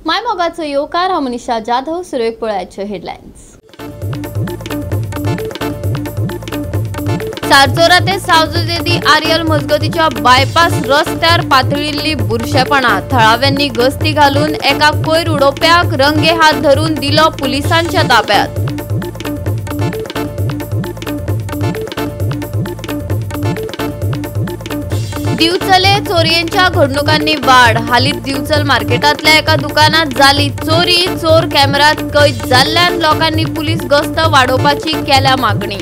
मायमोगाचो येवकार. हांव मनीषा जाधव. सुरवेक पळयाच्यो हेडलायन्स. सारचोरा ते सावजुदेदी आर्यल मजगतीच्या बायपास रस्त्यार पातळिल्ली बुरशेपणा. थळाव्यांनी गस्ती घालून एका कोयर उडोवप्याक रंगे हात धरून दिलो पुलिसांच्या ताब्यात. दिवचले चोरयेंच्या घडणुकांनी वाढ. हालींच दिवचल मार्केटांतल्या एका दुकानात जाली चोरी. चोर कॅमेऱ्यात कैद जाल्ल्यान लोकांनी पुलीस गस्त वाडोवपाची केल्या मागणी.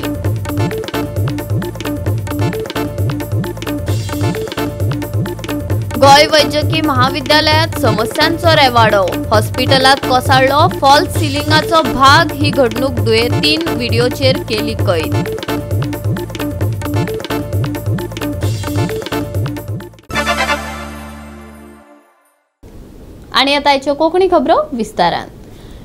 गोंय वैजकी महाविद्यालयात समस्यांचो रेवाडो. हॉस्पिटलात कोसळ्ळो फॉल्स सिलिंगाचो भाग. ही घडणूक दुयेंतीन व्हिडिओचेर केली कैद. आनी आतां आयच्यो कोंकणी खबरो विस्तारान.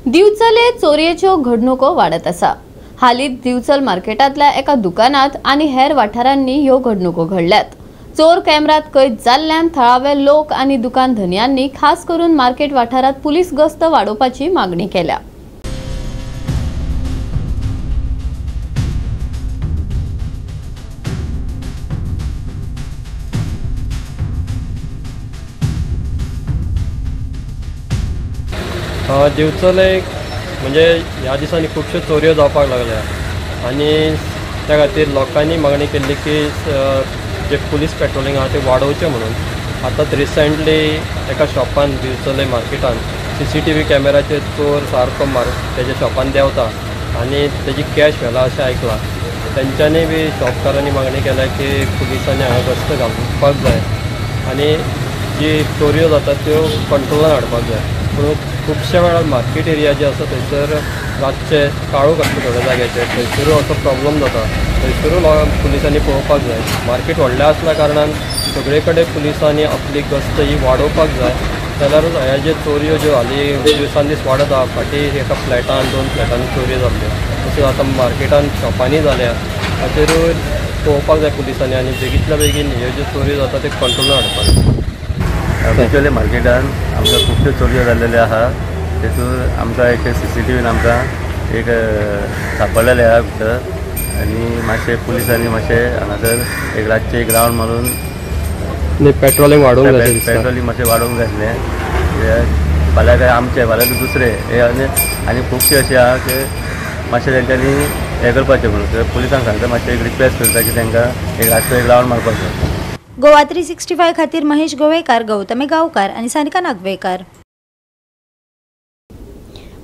दिवचले चोरयेच्यो घडणुको वाडत आसा. हालींच दिवचल मार्केटांतल्या एका दुकानात आनी हेर वाठारांनी ह्यो घडणुको घडल्यात. चोर कॅमेऱ्यात कैद जाल्ल्यान थळावे लोक आनी दुकान धनयांनी खास करून मार्केट वाठारात पुलीस गस्त वाडोवपाची मागणी केल्या. दिवचले म्हणजे ह्या दिसांनी खुबश्यो चोरयो जावपाक लागल्या आनी त्या खातीर लोकांनी मागणी केल्ली की जे पुलीस पेट्रोलिंग आहा ते वाडोवचें म्हणून. आतांच रिसंटली एका शॉपान दिवचले मार्केटान CCTV कॅमेराचेर चोर सारको तेज्या शॉपान देंवता आनी तेजी कॅश व्हेला अशें आयकलां. तेंच्यांनी बी शॉपकारांनी मागणी केल्या की पुलिसांनी हांगा गस्त घालपाक जाय आनी जी चोरयो जातात त्यो कंट्रोलान हाडपाक जाय. पूण खुबश्या वेळार मार्केट एरिया जे आसा थंयसर रातचे काळोख आसता थोड्या जाग्याचेर, थंयसरूय असो प्रॉब्लम जाता. थंयसरूय पुलिसांनी पळोवपाक जाय. मार्केट व्हडलें आसल्या कारणान सगळे कडेन पुलिसांनी आपली गस्त ही वाडोवपाक जाय. जाल्यारूच ह्या जे चोरयो ज्यो हालीं दिसान दीस वाडत आहा, फाटीं एका फ्लॅटान 2 फ्लॅटांनी चोरयो जाल्ल्यो, तशेंच आतां मार्केटान शॉपांनी जाल्या, हाचेरूय पळोवपाक जाय पुलिसांनी आनी बेगींतल्या बेगीन ह्यो ज्यो चोरयो जाता त्यो कंट्रोलान हाडपाक जाय. दिवचले मार्केटान आमकां खुबश्यो चोरयो जाल्लेल्यो आहा. तेतून आमकां एक CCTV आमकां एक सापडलेलें आहा भितर आनी मातशें पुलिसांनी मातशें हांगासर एक रातचें एक रावंड मारून पेट्रोलिंग वाडोवंक जाय. पेट्रोलिंग मातशें वाडोवंक जाय आसलें. फाल्यां काय आमचें फाल्यां दुसरें हे आनी खुबशें अशें आहा की मातशें तेंच्यांनी हें करपाचें म्हणून पुलिसांक सांगता, मातशें एक रिक्वेस्ट करता की तांकां एक रातचो एक रावंड मारपाक जाय. गोवा 365 खातीर महेश गोवेकार, गौतमी गांवकार आनी सानिका नागवेकार.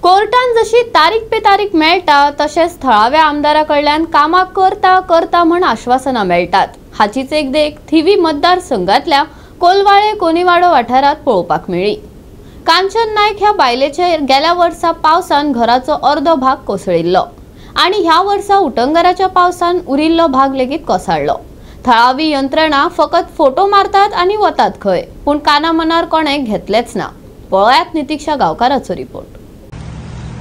कोर्टान जशी तारीख पे तारीख मेळटा तशेंच थळाव्या आमदारा कडल्यान कामां करता करता म्हण आश्वासनां मेळटात. हाचीच एक देख थिवी मतदारसंघातल्या कोलवाळे कोनीवाडो वाठारांत पळोवपाक मेळ्ळी. कांचन नायक ह्या बायलेचेर गेल्या वर्सा पावसान घराचो अर्दो भाग कोसळिल्लो आनी ह्या वर्सा उटंगाराच्या पावसान उरिल्लो भाग लेगीत कोसळ्ळो. थळावी यंत्रणा फकत फोटो मारतात आनी वतात खंय, पूण काना मनार कोणें घेतलेंच ना. पळयात नितीक्षा गांवकाराचो रिपोर्ट.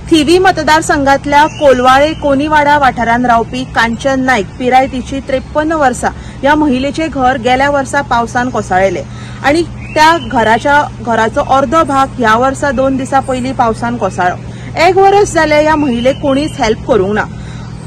थिवी मतदारसंघातल्या कोलवाळे कोनीवाडा वाठारांत रावपी कांचन नायक पिराय तिची 53 वर्सां ह्या महिलेचे घर गेल्या वर्सा पावसान कोसळ्ळेले आनी त्या घराचो अर्दो भाग ह्या वर्सा 2 दिसां पयलीं पावसान कोसळ्ळो. एक वर्स जालें ह्या महिलेक कोणीच हेल्प करूंक ना.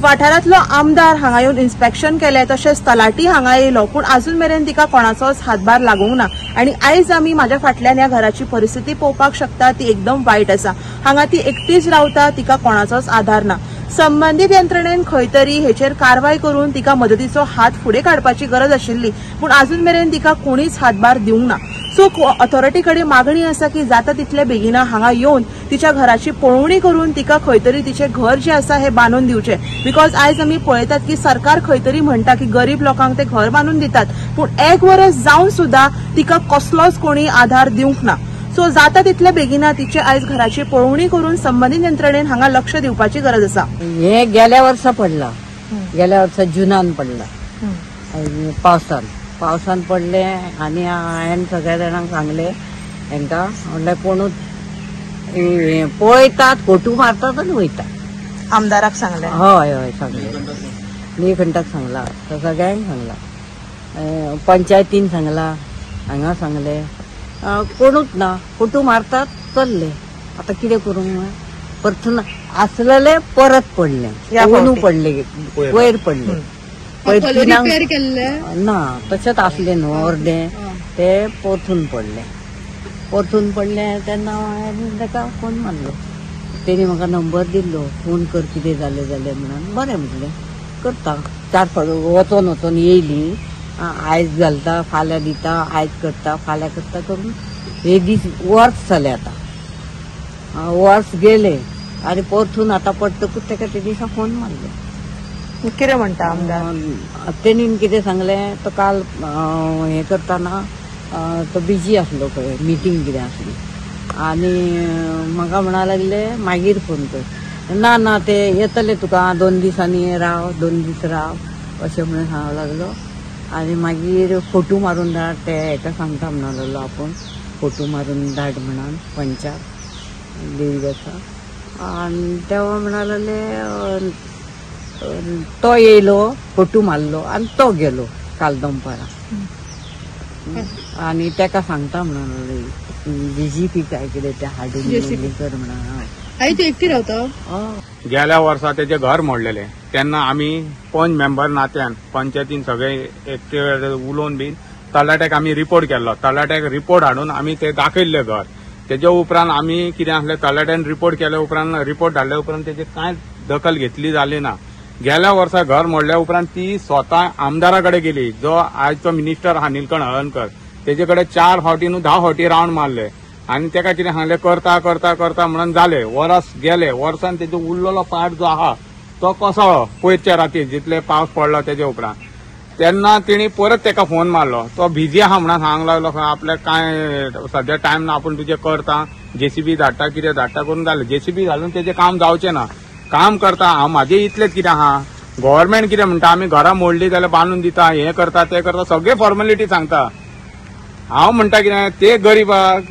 वाठारांतलो आमदार हांगा येवन इन्स्पेक्शन केलें, तशेंच तलाठी हांगा येयलो, पूण अजून मेरेन तिका कोणाचोच हातभार लागूंक ना. आनी आयज आमी म्हाज्या फाटल्यान ह्या घराची परिस्थिती पळोवपाक शकता, ती एकदम वायट आसा. हांगा ती एकटीच रावता, तिका कोणाचोच आधार ना. संबंदीत यंत्रणेन खंय तरी हेचेर कारवाय करून तिका मदतीचो हात फुडें काडपाची गरज आशिल्ली, पूण अजून मेरेन तिका कोणीच हातभार दिवंक ना. सो ऑथॉरिटी कडेन मागणी आसा की जाता तितले बेगीन हांगा येवन तिच्या घराची पळोवणी करून तिका खंय तरी तिचें घर जें आसा हें बांदून दिवचें. Because आयज आमी पळयतात की सरकार खंय तरी म्हणटा की गरीब लोकांक ते घर बांदून दितात, पूण एक वर्स जावन सुद्दां तिका कसलोच कोणी आधार दिवंक ना. सो जाता तितले बेगीन तिचे आयज घराची पळोवणी करून संबंदीत यंत्रणेन हांगा लक्ष दिवपाची गरज आसा. हे गेल्या वर्सा पडला, गेल्या वर्सा जुनान पडला, पावसान पावसान पडले आनी हांवें सगळ्या जाणांक सांगले हेंकां, म्हणल्यार कोणूच पळयतात, फोटो मारतात आनी वयतात. आमदाराक सांगले? हय हय सांगले, निळकंठाक सांगला, सगळ्यांक सांगला, पंचायतीन सांगला, हांगा सांगले, कोणूच ना, फोटो मारतात चल्ले. आतां कितें करूंक परतून आसलेलें परत पडलें, अंदू पडलें, वयर पडलें. ना तशेंच आसलें न्हू अर्दें, तें परतून पडलें. परतून पडलें तेन्ना हांवें ताका फोन मारलो, तेणी म्हाका नंबर दिल्लो, फोन कर कितें जालें जालें म्हणून. बरें म्हटलें करता. 4 फावट वचोन वचोन येयली, आयज घालता फाल्यां दिता, आयज करता फाल्यां करता करून हे दीस वर्स जालें. आतां वर्स गेलें आनी परतून आतां पडटकूच ताका ते दिसा फोन मारलो. कितें म्हणटा आमदार? तेणीन कितें सांगलें, तो काल हें करतना तो बिजी आसलो खंय, मिटींग कितें आसली, आनी म्हाका म्हणा लागले मागीर फोन कर. ना ना ते येतले तुका 2 दिसांनी राव, 2 दीस राव अशें म्हणून सांगूंक लागलो. आनी मागीर फोटो मारून धाड, ते हेका सांगता म्हणून लागलो आपूण, फोटो मारून धाड म्हणून पंचाक देवीदासा. आनी तेव्हा म्हणा लागले तो येयलो, फोटो मारलो आनी तो गेलो काल दनपारां. आनी तेका सांगता म्हणून लागले जीजीपी काय कितें तें हाडून कर म्हणून. आई तूं एकटी रावता? गेल्या वर्सा तेजें घर मोडलेलें तेन्ना आमी पंच मेंबर नात्यान पंचायतीन सगळे एकटे उलोवन बीन तलाट्याक आमी रिपोर्ट केल्लो. तलाट्याक रिपोर्ट हाडून आमी ते दाखयल्लें घर. तेजे उपरांत आमी कितें आसलें, तलाट्यान रिपोर्ट केल्या उपरांत, रिपोर्ट धाडल्या उपरांत तेजी कांय दखल घेतली जाली ना. गेल्या वर्सा घर मोडल्या उपरांत ती स्वता आमदारा कडेन गेली, जो आयचो मिनिस्टर आहा निलकंठ हळर्णकर, तेजे कडेन 4 फावटी न्हू 10 फावटी रावंड मारले आनी तेका कितें सांगलें करता करता करता म्हणून जालें. वरस गेलें, वर्सान तेजो उरलेलो पार्ट जो आहा तो कोसळ्ळो पयरच्या राती जितले पावस पडलो तेजे उपरांत. तेन्ना तेणी परत तेका फोन मारलो, तो बिजी आहा म्हणून सांगूंक लागलो खंय आपल्याक कांय सद्या टायम ना, आपूण तुजें करता, जेसीबी धाडटा कितें धाडटा करून जालें. जेसीबी घालून तेजें काम जावचें ना. काम करता हांव म्हाजें इतलेंच कितें आहा, गव्हर्मेंट कितें म्हणटा आमी घरां मोडली जाल्यार बांदून दिता, हें करता तें करता, सगळे फॉर्मेलिटी सांगता. हांव म्हणटा कितें ते गरीबाक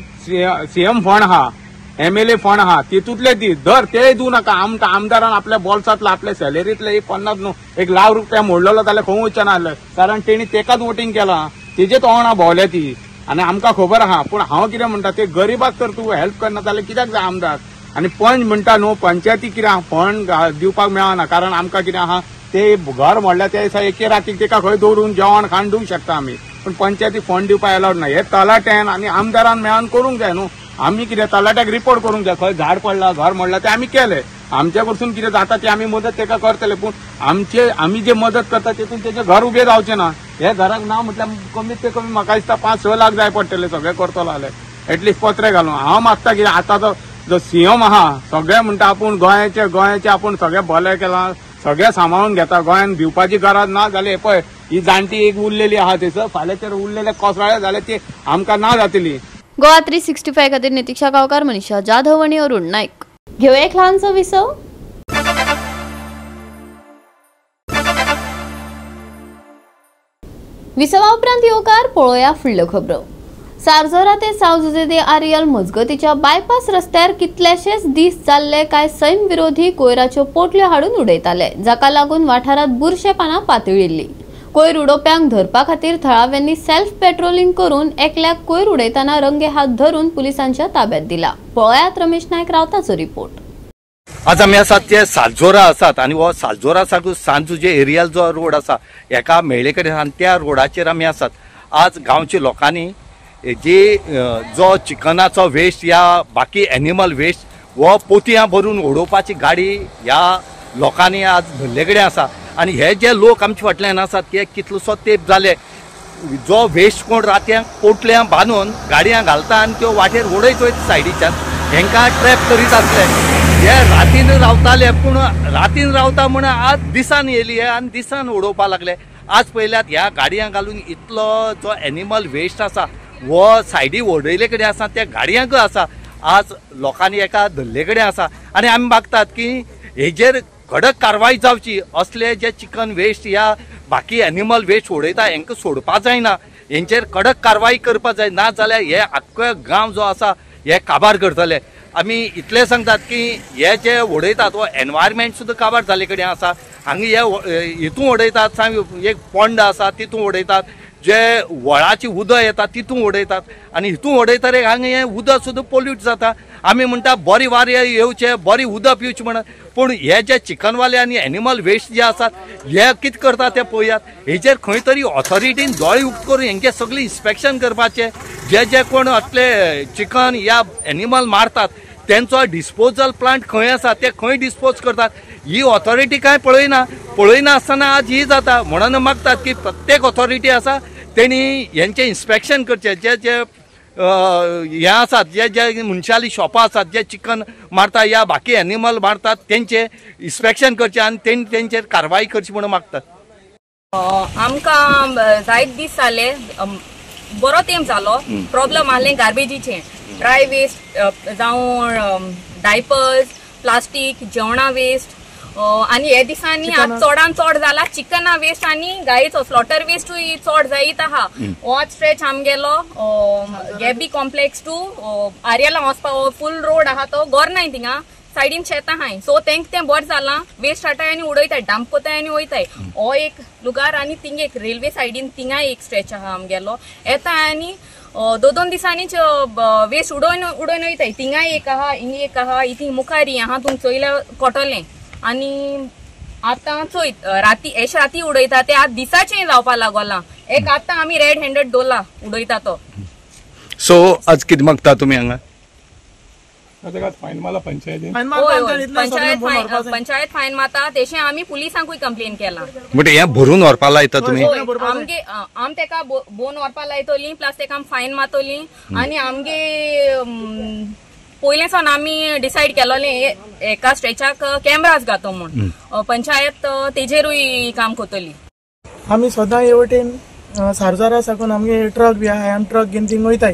सीएम फंड आहा, एमएलए फंड आहा, तितूंतले दी धर तेय दिवं नाका. आमदारान आपल्या बोल्सांतलो आपल्या सॅलरींतले एक 50 न्हू 1 लाख रुपया मोडलेलो जाल्यार खंय वचचें नासलें, कारण तेणी तेकाच वोटींग केलां, तेजेच ओणां भोंवल्या ती आनी आमकां खबर आहा. पूण हांव कितें म्हणटा ते गरीबाक तर तूं हेल्प करना जाल्यार कित्याक जाय आमदार? आनी पंच म्हणटा न्हू पंचायती कितें आहा फंड दिवपाक मेळना, कारण आमकां कितें आहा ते घर मोडल्या त्या दिसा एके रातीक तेका खंय दवरून जेवण खाण दिवंक शकता आमी, पूण पंचायती फंड दिवपाक अलावड ना. हे तलाट्यान आनी आमदारान मेळोन करूंक जाय न्हू. आमी कितें तलाट्याक रिपोर्ट करूंक जाय, खंय झाड पडलां घर मोडलां तें आमी केलें, आमच्या कडसून कितें जाता ती आमी मदत तेका करतले, पूण आमचे आमी जे मदत करता तेतून तेजें घर उबें जावचें ना. हे घराक ना म्हटल्यार कमीत ते कमी म्हाका दिसता 5-6 लाख जाय पडटले सगळें करतलो जाल्यार, एटलिस्ट पत्रे घालून. हांव मागता कितें आतां तो जो सीएम आहा सगळे म्हणटा आपूण गोंयाचे गोंयाचे आपूण सगळें बरें केलां, सगळें सांबाळून घेता, गोंयान भिवपाची गरज ना जाल्यार पळय ही जाणटी एक उरलेली आहा थंयसर, फाल्यां तर उरलेले कोसळ्ळे जाल्यार ती आमकां ना जातली. गोवा 365 खातीर नितीक्षा गांवकार, मनीषा जाधव आनी अरुण नायक. घेवया एक ल्हानसो विसव. विसवा उपरांत येवकार पळोवया फुडल्यो खबरो. सारजोरा ते साव जुजे दे आरियल मजगतीच्या बायपास रस्त्यार कितलेशेच दीस जाल्ले काय सैम विरोधी कोयराच्यो पोटल्यो हाडून उडयताले, जाका लागून वाठारांत बुरशेपणां पातळिल्ली. कोयर उडोवप्यांक धरपा खातीर थळाव्यांनी सेल्फ पेट्रोलिंग करून एकल्याक कोयर उडयतना रंगे हात धरून पुलिसांच्या ताब्यात दिला. पळयात रमेश नायक रावताचो रिपोर्ट. आज आमी आसात ते सालजोरा आसात आनी हो सालजोरा साकून सांत जुजे एरियल जो रोड आसा एका मेळ्ळे कडेन आनी त्या रोडाचेर आमी आसात. आज गांवच्या लोकांनी जी जो चिकनाचो वेस्ट या बाकी एनिमल वेस्ट हो पोतयां भरून उडोवपाची गाडी ह्या लोकांनी आज धरले कडेन आसा आनी हे जे लोक आमचे फाटल्यान आसात ते कितलोसो तेंप जाले जो वेस्ट कोण रातयांक पोटल्यां बांदून गाडयां घालता आनी त्यो वाटेर उडयत वयता सायडीच्यान, हेंकां ट्रॅप करीत आसले. हे रातीन रावताले पूण रातीन रावता म्हण आज दिसान येयली आनी दिसान उडोवपाक लागले. आज पळयल्यात ह्या गाडयांक घालून इतलो जो एनिमल वेस्ट आसा हो सायडी उडयले कडेन आसा, त्या गाडयांकय आसा. आज लोकांनी एका धरले कडेन आसा आनी आमी मागतात की हेजेर कडक कारवाय जावची. असले जे चिकन वेस्ट या बाकी एनिमल वेस्ट उडयता हेंकां सोडपा जायना, हेंचेर कडक कारवाय करपा जाय, ना जाल्यार हे आख्खो गांव जो आसा हे काबार करतले. आमी इतलें सांगतात की हे जे उडयतात हो एनवायरमेंट सुद्दां काबार जाल्ले कडेन आसा. हांगा हे हितून उडयतात, एक पोंड आसा तितून उडयतात, जे व्हळाची उदक येता तितून उडयतात आनी हितून उडयता रे हांगा हें उदक सुद्दां पोल्यूट जाता. आमी म्हणटा बरी वारें येवचें, बरी उदक पिवचें म्हणून, पूण हे जे चिकनवाले आनी एनिमल वेस्ट जे आसात हे कितें करता ते पळयात. हेजेर खंय तरी ऑथॉरिटीन दोळे उक्त करून हेंचे सगळें इन्स्पेक्शन करपाचें. जे जे कोण असले चिकन या एनिमल मारतात तेंचो डिस्पोजल प्लांट खंय आसा, ते खंय डिस्पोज करतात ही ऑथॉरिटी कांय पळयना. पळयना आसतना आज ही जाता. म्हणून मागतात की प्रत्येक ऑथॉरिटी आसा तेणी हेंचें इन्स्पेक्शन करचें. जे जे हे आसात, जे जे मनशाली शॉपां आसात जे चिकन मारता या बाकी एनिमल मारतात तेंचें इन्स्पेक्शन करचें आनी तेणी तेंचेर कारवाई करची म्हणून मागतात. आमकां जायत दीस जाले, बरो तेंप जालो प्रॉब्लम आहलें गार्बेजीचें, ड्राय वेस्ट जावं डायपर्स, प्लास्टीक, जेवणा वेस्ट आनी हे दिसांनी आतां चडान चड जाला चिकना वेस्ट आनी गायेचो स्लॉटर वेस्टूय चड जायत आहा. हो स्ट्रेच आमगेलो गॅबी कॉम्प्लेक्स टू आर्यला वचपा फूल रोड आहा तो गोरनाय, थिंगा सायडीन शेतां आहाय, सो तेंक तें बरें जालां, वेस्ट हाडटाय आनी उडयताय, डंप कोताय आनी वयताय. हो एक लुगार आनी थिंग एक रेल्वे सायडीन थिंगाय एक स्ट्रेच आहा आमगेलो, येता आनी दोन दोन दिसांनीच वेस्ट उडोवन उडोवन वयताय. थिंगाय एक आहा, हिंग एक आहा, इथींग मुखार आहा तुमकां चोयल्यार कोटलें. आनी आतां चोय राती एश राती उडयता ते आतां दिसाचें जावपा लागोलां. एक आतां आमी रेड हँडेड दोला उडयता तो. सो आज कितें मागता तुमी हांगा? फायन मारला पंचायतीन, पंचायत फायन मारता, तेशें आमी पुलिसांकूय कंप्लेन केला. म्हणजे हें भरून व्हरपा लायता तुमी? आमगे आम तेका बोन व्हरपा लायतोली, प्लस तेका आम फायन मारतोली. आनी आमगे पयलें सावन आमी डिसायड केलोलें एका स्ट्रेचाक कॅमराज घातो म्हूण, पंचायत तेजेरूय काम करतली. आमी सदां हे वटेन सारजोरा साकून आमगे ट्रक बी आहा, आमी ट्रक घेवन थिंग वयताय,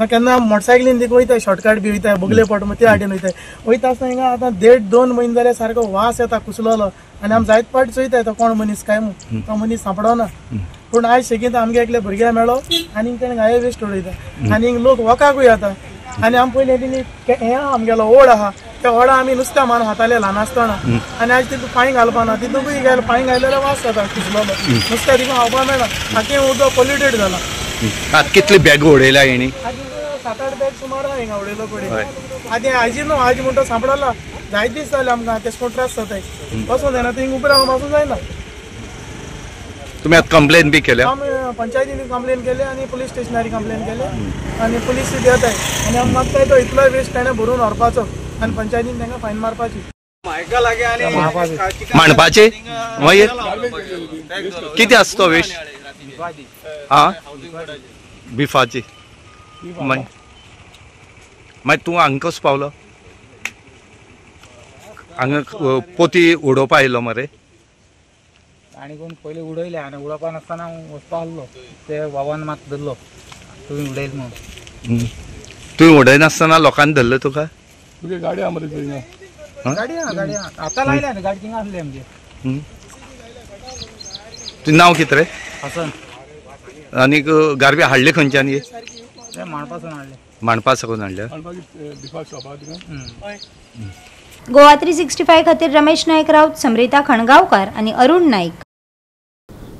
केन्ना मोटरसायकलीन थिंग वयताय, शॉर्टकट बी वयताय, बगले पोट ते वाटेन वयताय. वयता आसतना हिंगा आतां 1.5-2 म्हयने जाल्यार सारको वास येता कुसलोलो आनी आमी जायत पाट चोयताय तो कोण मनीस काय म्हूण, तो मनीस सांपडना. पूण आयज शेगीत आमगे एकले भुरग्या मेळो आनी तेणें गाये वेस्ट उडयता आनी लोक वकाकूय येता. आनी आमी पयलीं तिणी हें आमगेलो ओड आहा, त्या ओडा आमी नुस्त्या मान खाताले ल्हान आसतना आनी आज तितून पांय घालपाना, तितूंकूय गेले पांय घातल्यार वास जाता कुसलोलो, नुस्त्या तितून खावपा मेळना, आख्खें उदक पोल्युटेड जाला. आतां कितले बॅग उडयल्या हेणी? आजी 7-8 बॅग सुमार आहा हिंगा उडयलो पळय. आदी आजी न्हू, आजी म्हणटा सांपडला, जायत दीस जाले आमकां तेश कोण त्रास जाताय, बसून जायना थिंग उबे रावन बसून जायना. तुमी आतां कंप्लेन बी केल्या? आमी पंचायतीन कंप्लेन केली आनी पुलीस स्टेशनार कंप्लेन केली आनी पुलीस येताय आनी आमी मागताय तो इतलो वेस्ट ताणें भरून व्हरपाचो आनी पंचायतीन तांकां फायन मारपाची. मांडपाचे मागीर कितें आसा तो वेस्ट? आं, बिफाची. मागीर तूं हांगा कसो पावलो? हांगा पोती उडोवपा आयलो मरे? आनी कोण पयलीं उडयले आनी उडोवपा नासतना वचपा आहलो, ते बाबान म्हाका धरलो तुवें उडयलें म्हणून. तुवें उडयनासतना लोकांनी धरलो तुका? तुगे गाडी आहा मरे थंय? गाडी आहा, गाडी आहा, आतां लायल्या न्ही गाडी, थिंगा आसली आमची. तुजें नांव कितें रे? हसन. आनीक गार्बी हाडले खंयच्यान? ते मांडपासून हाडले. मांडपा साकून हाडले. गोवा 365 खातीर रमेश नायक राऊत, समृता खणगावकर आणि अरुण नाईक.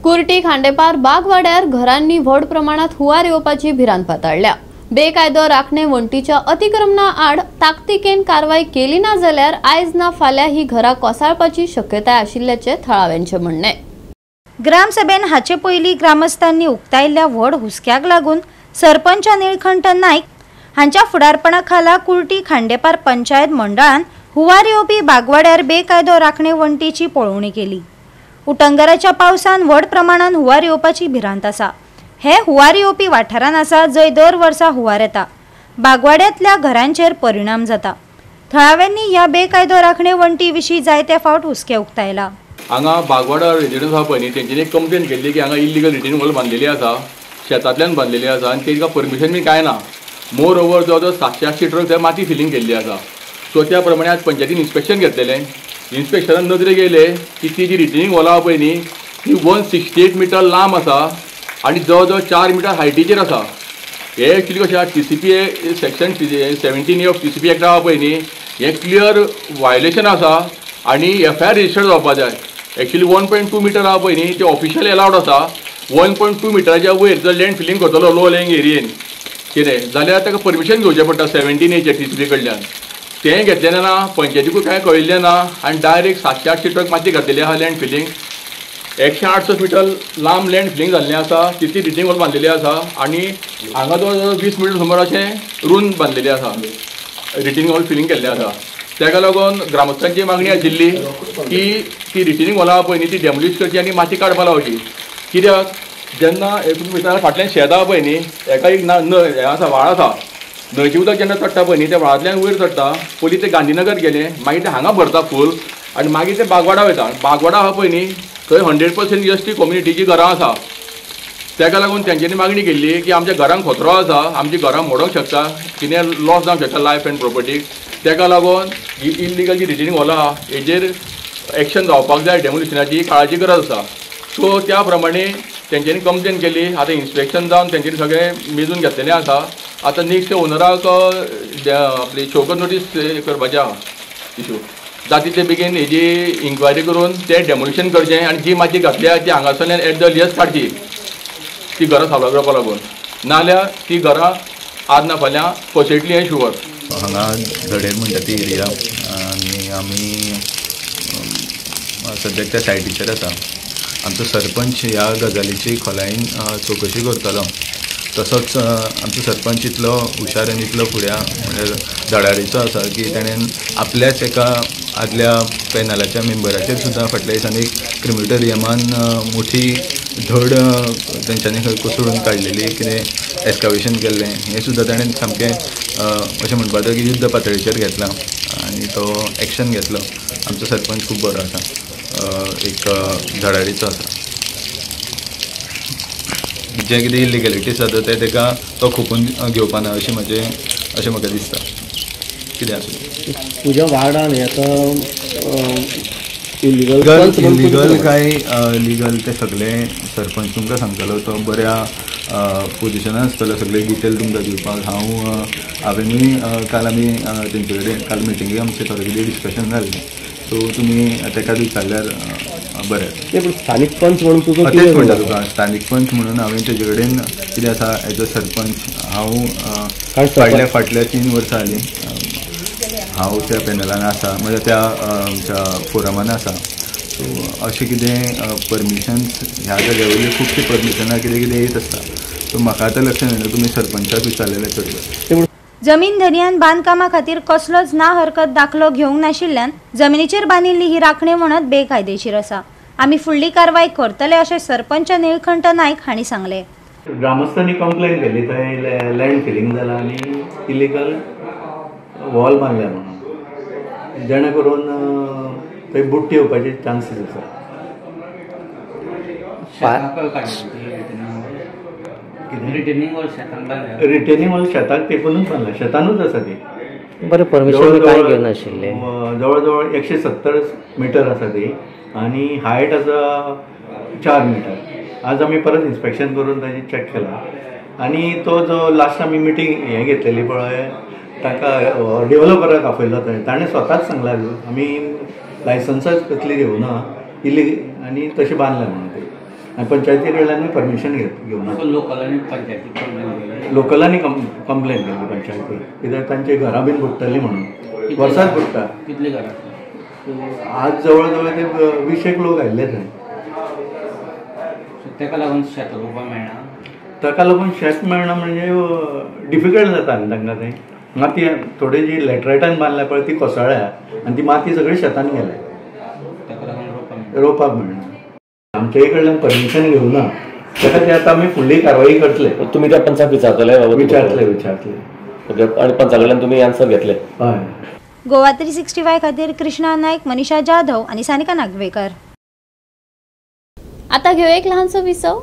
कुर्टी खांडेपार बागवाड्यार घरांनी व्हड प्रमाणात हुंवार येवपाची भिरांत पातळ्ळ्या. बेकायदो राखणे वण्टीच्या अतिक्रमणा आड ताकतिकेन कारवाई केली ना जाल्यार आयज ना फाल्यां ही घरां कोसळपाची शक्यताय आशिल्ल्याचें थळाव्यांचें म्हणणें. ग्रामसभेन हाचे पयलीं ग्रामस्थांनी उक्तायल्ल्या व्हड हुस्क्याक लागून सरपंच निळकंठ नाईक हांच्या फुडारपणा खाला कुर्टी खांडेपार पंचायत मंडळान हुंवार येवपी बागवाड्यार बेकायदो राखणे वण्टीची पळोवणी केली. उटंगराच्या पावसान व्हड प्रमाणात हुंवार येवपाची भिरांत आसा. हे हुंवार येवपी वाठारान आसा जंय दर वर्सा हुंवार येता. बागवाड्यांतल्या घरांचेर परिणाम जाता. थळाव्यांनी ह्या बेकायदो राखणे वण्टी विशीं जायते फावट हुस्के उक्तायला. हांगा बागवाडा रेजिडन्स आहा पळय न्ही, तेंच्यांनी एक कंप्लेन केल्ली की हांगा इल्लिगल रिटेनिंग वॉल बांदलेली आसा, शेतांतल्यान बांदलेली आसा आनी तेंकां परमिशन बी कांय ना. मोर ओवर जवळ जवळ 700-800 ट्रक थंय माती फिलींग केल्ली आसा. सो त्या प्रमाणे आज पंचायतीन इन्स्पेक्शन घेतलेलें. इन्स्पेक्शनान नदरेक येयलें की ती जी रिटेनिंग वॉल आहा पळय न्ही ती 168 मिटर लांब आसा आनी जवळ जवळ 4 मिटर हायटीचेर आसा. हे एक्चुली कशें आहा, TCPA section 17A of TCP act आहा पळय न्ही, हें क्लियर वायलेशन आसा आनी एफआयआर रजिस्टर्ड जावपा जाय. एक्चुली 1.2 मिटर आहा पळय न्ही ते ऑफिशियल एलावड आसा, 1.2 मिटराच्या वयर जर लँड फिलींग करतलो लो लँड एरियेन कितें जाल्यार ताका परमिशन घेवचें पडटा 17A TCP कडल्यान. तें घेतलें ना, पंचायतीकूय कांय कळिल्लें ना आनी डायरेक्ट 700-800 ट्रक माती घातलेली आसा लँड फिलींग. 168 मिटर लांब लँड फिलींग जाल्लें आसा, तितली रिटींग वॉल बांदलेली आसा आनी हांगा जवळ जवळ 20 मिटर सुमार अशें रून बांदलेली आसा, रिटींग वॉल फिलींग केल्लें आसा. ताका लागून ग्रामस्थांची मागणी आशिल्ली की ती रिटीनिंग वॉलां पळय न्ही ती डेमोलिश करची आनी माती काडपा लावची. कित्याक जेन्ना तुमी भितर फाटल्यान शेत आसा पळय न्ही, एका एक न्हंय हें आसा, व्हाळ आसा, न्हंयचें उदक जेन्ना चडटा पळय न्ही त्या व्हाळांतल्यान वयर चडटा, पयलीं तें गांधीनगर गेलें, मागीर तें हांगा भरता फूल आनी मागीर तें बागवाडा वयता. बागवाडा आसा पळय न्ही थंय 100% ST कम्युनिटीची घरां आसा. ताका लागून तेंच्यांनी मागणी केल्ली की आमच्या घरांक खतरो आसा, आमची घरां मोडोंक शकता, कितें लॉस जावंक शकता लायफ एंड प्रोपर्टीक. ताका लागून ही इल्लिगल जी रिटीनिंग वॉल आसा हेजेर एक्शन जावपाक जाय, डेमोलिशनाची काळाची गरज आसा. सो त्या प्रमाणे तेंच्यांनी कंप्लेन केली. आतां इन्स्पेक्शन जावन तेंच्यांनी सगळें मेजून घेतलेलें आसा. आतां नेक्स्ट ओनराक आपली शोकॉज नोटीस करपाची आसा इशू जाता तितले बेगीन हेजी इन्क्वायरी करून तें डेमोलिशन करचें आनी जी माती घातल्या ती हांगासरल्यान एट the earliest काडची ती घरां साल्व करपा लागून, नाजाल्यार ती घरां आज ना फाल्यां कोसळटली हें शुवर. हांगा धडेर म्हणटा ती एरिया आनी आमी सद्याक त्या सायटीचेर आसा. आमचो सरपंच ह्या गजालीची खोलायेन चवकशी करतलो. तसोच आमचो सरपंच इतलो हुशार आनी इतलो फुड्या म्हणल्यार धडाडीचो आसा की ताणें आपल्याच एका आदल्या पॅनलाच्या मेंबराचेर सुद्दां फाटल्या दिसांनी क्रिमिटोरियमान मोठी धड तेंच्यांनी खंय कोसळून काडलेली, कितें एस्कावेशन केल्लें, हें सुद्दां ताणें सामकें अशें म्हणपाचें की युद्ध पातळीचेर घेतलां आनी तो एक्शन घेतलो. आमचो सरपंच खूब बरो आसा, एक धडाडीचो आसा. जें कितें इलिगॅलिटीज जाता तें ताका तो खोपून घेवपा ना अशें म्हजें अशें म्हाका दिसता. कितें आसूं तुज्या वार्डान आतां इलिगल काय लिगल तें सगळें सरपंच तुमकां सांगतलो, तो बऱ्या पोजिशनान आसतलो सगळे डिटेल तुमकां दिवपाक. हांव हांवेंनूय काल आमी तेंचे कडेन काल मिटिंगेक आमचें थोडें कितें डिस्कशन जालें, सो तुमी ताका विचारल्यार बरें. पूण स्थानीक पंच म्हणून तुजो तेच म्हणटा तुका, स्थानीक पंच म्हणून हांवें तेजे कडेन कितें आसा एज अ सरपंच हांव फाटल्या 3 वर्सां जालीं हांव त्या पॅनलान आसा, म्हणजे त्या आमच्या फोरमान आसा. सो अशें कितें परमिशन्स ह्या जाग्या वयली खुबशीं परमिशनां कितें कितें येत आसता. सो म्हाका आतां लक्षात येना, तुमी सरपंचाक विचारलेलें चड. जमीन धनयान बांदकामा खातीर कसलोच ना हरकत दाखलो घेवंक नाशिल्ल्यान जमिनीचेर बांदिल्ली ही राखणे वणत बेकायदेशीर आसा. आमी फुडली कारवाय करतले अशें सरपंच निळकंठ नायक हांणी सांगलें. ग्रामस्थांनी कंप्लेन केली थंय लँड फिलींग जाला आनी इलिगल वॉल बांदल्या म्हणून, जेणे करून थंय बुट्टी येवपाचे चान्सीस आसा. रिटेनिंग वॉल शेताक तेकूनच बांदला, शेतानूच आसा ती. बरें, परमिशन काय घेवनाशिल्लें? जवळ जवळ 170 मिटर आसा ती आनी हायट आसा 4 मिटर. आज आमी परत इन्स्पेक्शन करून ताजी चॅक केला आनी तो जो लास्ट आमी मिटींग हें घेतलेली पळय ताका डेव्हलपराक आपयलो थंय, ताणें स्वताच सांगलां आमी लायसन्साच कसली घेवना इल्ली आनी तशें बांदलें म्हणून ते, आनी पंचायती कडल्यानूय परमिशन घेवना. लोकलांनी कंप्लेन केली पंचायती, कित्याक तांची घरां बीन बुडटलीं म्हणून, वर्साच बुडटा. कितली घरां? आज जवळ जवळ ते 20 लोक आयिल्ले थंय. ताका लागून शेत रोवपाक मेळना? ताका लागून शेत मेळना म्हणजे डिफिकल्ट जाता न्ही तांकां तें. माती थोडी जी लॅटरायटान बांदल्या पळय ती कोसळ्ळ्या आनी ती माती सगळी शेतान गेल्या, ताका लागून रोवपाक मेळना. आमच्याय कडल्यान परमिशन घेवना, ताका ते आतां आमी फुडली कारवाई करतले. तुमी त्या पंचाक विचारतले? विचारतले विचारतले. आनी पंचा कडल्यान तुमी आन्सर घेतले? हय. गोवा 365 खातीर कृष्णा नायक, मनीषा जाधव आनी सानिका नागवेकर. आता घेऊ एक लहानसो विसव.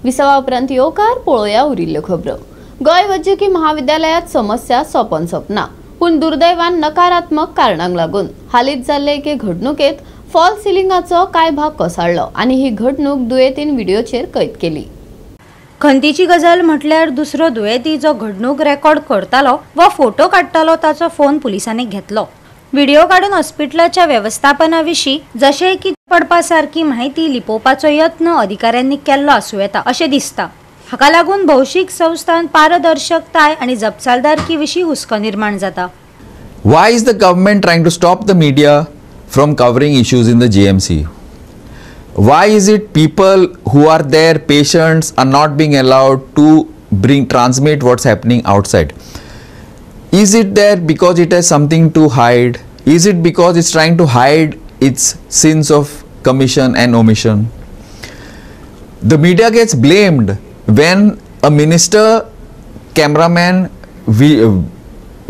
विसवा उपरांत येवकार पळोवया उरिल्ल्यो खबरो. गोंय वैजकी महाविद्यालयात समस्या सोंपोन सोंपना, पूण दुर्दैवान नकारात्मक कारणांक लागून हालींच जाल्ले एके घडणुकेंत फॉल सिलिंगाचो कांय भाग कोसळ्ळो आनी ही घडणूक दुयेंतीन व्हिडियोचेर कैद केली. खंतीची गजाल म्हटल्यार दुसरो दुयेंती जो घडणूक रेकॉर्ड करतालो वा फोटो काडटालो ताचो फोन पुलिसांनी घेतलो. व्हिडिओ काडून हॉस्पिटलाच्या वेवस्थापना विशीं जशें की पडपा सारकी म्हायती लिपोवपाचो यत्न अधिकाऱ्यांनी केल्लो आसूं येता अशें दिसता. हाका लागून भौशीक संस्थान पारदर्शकताय आनी जपसालदारकी विशीं हुस्को निर्माण जाता. Why is the government trying to stop the media from covering issues in the GMC? Why is it people who are there, patients, are not being allowed to transmit what's happening outside? Is it there because it has something to hide? Is it because it's trying to hide its sins of commission and omission? The media gets blamed when a minister, cameraman,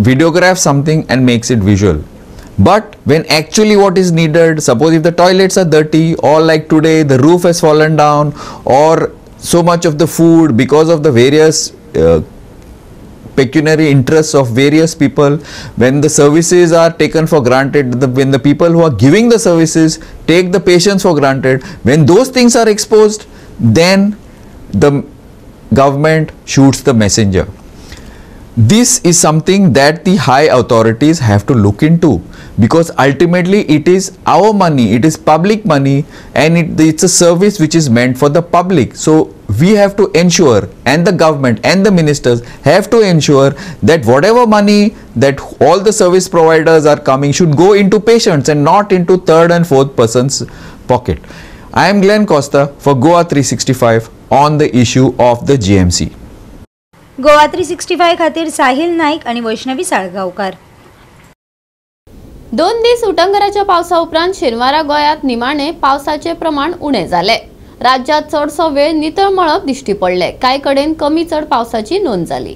videographs something and makes it visual. But when actually what is needed, suppose if the toilets are dirty, or like today the roof has fallen down, or so much of the food because of the various pecuniary interests of various people, when the services are taken for granted, when the people who are giving the services take the patients for granted, when those things are exposed, then the government shoots the messenger. This is something that the high authorities have to look into, because ultimately it is our money, it is public money, and it's a service which is meant for the public. So we have to ensure, and the government and the ministers have to ensure, that whatever money that all the service providers are coming should go into patients and not into third and fourth person's pocket. I am Glenn Costa for Goa 365 on the issue of the GMC. Goa 365 खातीर साहिल नाईक आणि वैष्णवी साळगांवकार. 2 दीस उटंगराच्या पावसा उपरांत शेनवारा गोंयांत निमाणे पावसाचे प्रमाण उणें जालें. राज्यांत चडसो वेळ नितळ मळब दिश्टी पडले. कांय कडेन कमी चड पावसाची नोंद जाली.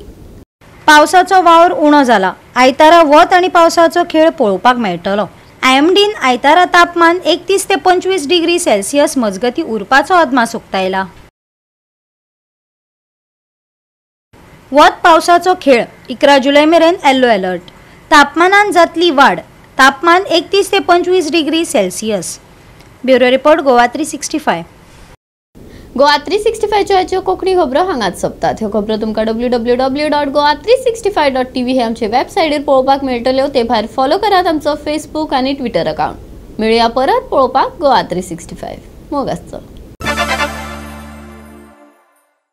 पावसाचो वावर उणो जाला. आयतारा वत आनी पावसाचो खेळ पळोवपाक मेळटलो. आयएमडीन आयतारा तापमान 31 ते 25 डिग्री सेल्सियस मजगती उरपाचो अदमास उक्तायला. वत पावसाचो खेळ 11 जुलय मेरेन येलो अलर्ट. तापमानान जातली वाड. तापमान 31 ते 25 degree Celsius. Bureau report, Goa 365. Goa 365च्यो Konkani खबरो हांगाच सोंपतात. ह्यो खबरो तुमकां www.goa365.tv हे आमचे वेबसायटीर पळोवपाक मेळटल्यो. ते भायर फॉलो करात आमचो फेसबूक आनी ट्विटर अकाउंट. मेळुया परत पळोवपाक गोवा 365. मोग आसचो.